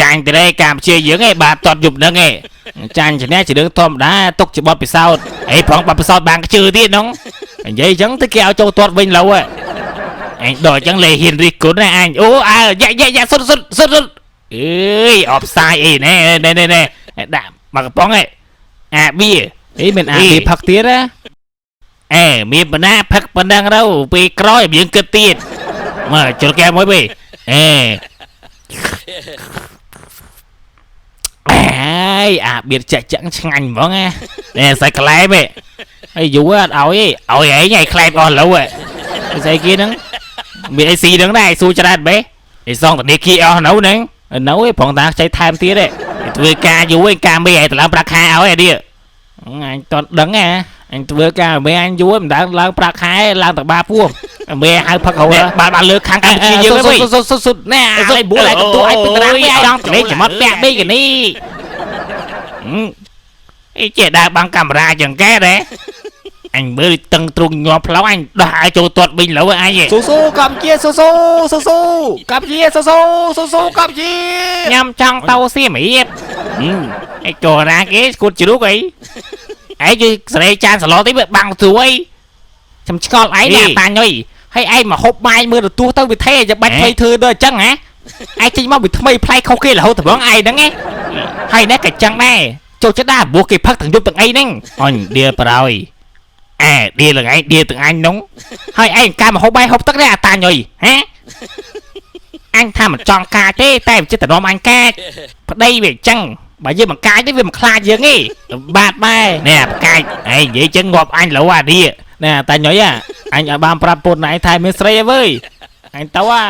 ចាញ់ទៅទេកម្ពុជាយើងឯងបាទតតយប់ហ្នឹងឯងចាញ់ឈ្នះជារឿងធម្មតាទុកជាបទពិសោធន៍អីផងបទពិសោធន៍បានខ្ជឺទៀតហ្នឹងនិយាយអញ្ចឹងទៅគេឲ្យចូលទាត់វិញឡូវអញដល់អញ្ចឹងលេហ៊ានរិះគន់ណាអញអូអើយ៉ាយ៉ាយ៉ាសុតសុតសុតសុតអើយអបផ្សាយអីណែណែណែណែដាក់មកកំប៉ុងឯងអាបៀ អីមានអាបៀផឹកទៀតណា អេមានបណ្ណាផឹកប៉ុណ្ណឹងទៅពេលក្រោយយើងគិតទៀតមកជលកែមួយវិញអេអេយអាបៀតចាក់ចាក់ឆ្ងាញ់ហ្មងណានេះសាច់ក្លែបឯងហើយយូរអត់ឲ្យទេឲ្យឯងឲ្យក្លែបអស់ឡូវឯងស្អីគេហ្នឹងមានអីស៊ីហ្នឹងដែរសួរច្រើនបេឯសងធនាគារអស់នៅហ្នឹងនៅឯប្រងតាខ្ចីថែមទៀតឯងធ្វើការយូរឯងការមេឯងតម្លើងប្រាក់ខែឲ្យឯនេះអញតន់ដឹងណាអញធ្វើការមេអញយូរមិនដឹងឡើងប្រាក់ខែឡើងតបាពោះមេហៅផឹកហូរបាទបាទលើខាងកម្ពុជាយើងវិញ សុសុសុណែអាឡៃបួលឯកទួឯពីតារា មេឯងដល់លេចំត់ពាក់បេកនេះអីចេះដើរបាំងកាមេរ៉ាចឹងកែដែរអញមើលតឹងទ្រូងញាប់ផ្លូវអញដោះឲ្យចូលទាត់វិញឡូវអញ ស៊ូស៊ូកម្ពុជាស៊ូស៊ូស៊ូស៊ូកម្ពុជាស៊ូស៊ូស៊ូស៊ូកម្ពុជា ញ៉ាំចង់ទៅសៀមរាបអីចូលណាគេស្គួតជ្រូកអីឯងជួយសេរីចានសឡតិចវាបាំងស្រួយខ្ញុំឆ្ងល់ឯងនេះអាតាញុយហើយឯងមកហូបបាយមើលទទួលទៅវិថេចាំបាច់ភ័យធ្វើដល់អញ្ចឹងហ៎ឯងចេញមកវាថ្មីប្លែកខុសគេរហូតត្មងឯងហ្នឹងឯងហើយនេះក៏ចឹងដែរចូលចិត្តដែរព្រោះគេផឹកទាំងយប់ទាំងអីហ្នឹងអញដៀលប្រយអែដៀលទាំងឯងដៀលទាំងអញហ្នឹងហើយឯងការមកហូបបាយហូបទឹកនេះអាតាញុយហ៎អញថាមិនចង់កាចទេតែវាចិត្តតែនាំអញកាចប្តីវាអញ្ចឹងបើយើងមិនកាចទេវាមិនខ្លាចយើងទេបាទបែនេះកាចឯងនិយាយចឹងងាប់អញឡូវអានេះ ណែតាញុយអញឲ្យបានប្រាប់ពុនឯងថាមានស្រីអីវើយអញទៅអា